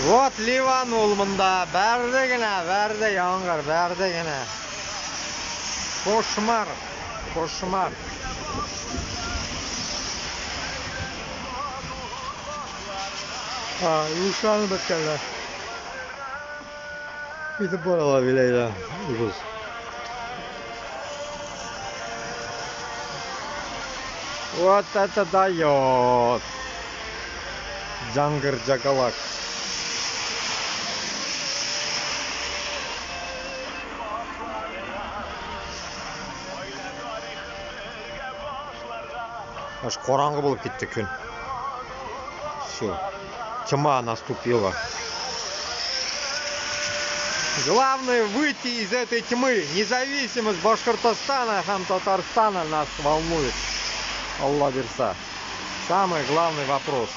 Вот ливанул монда, бәрде генә, бәрде яңгыр, бәрде генә. Кошмар, кошмар. А, юшанып беткәннәр. Китеп баралар биләйдә. Ужас. Вот это дает. Джангар Джагалак. Аж караңгы булып китте көн. Все. Тьма наступила. Главное выйти из этой тьмы. Независимость Башкортостана һәм Татарстана нас волнует. Алла бирса. Самый главный вопрос.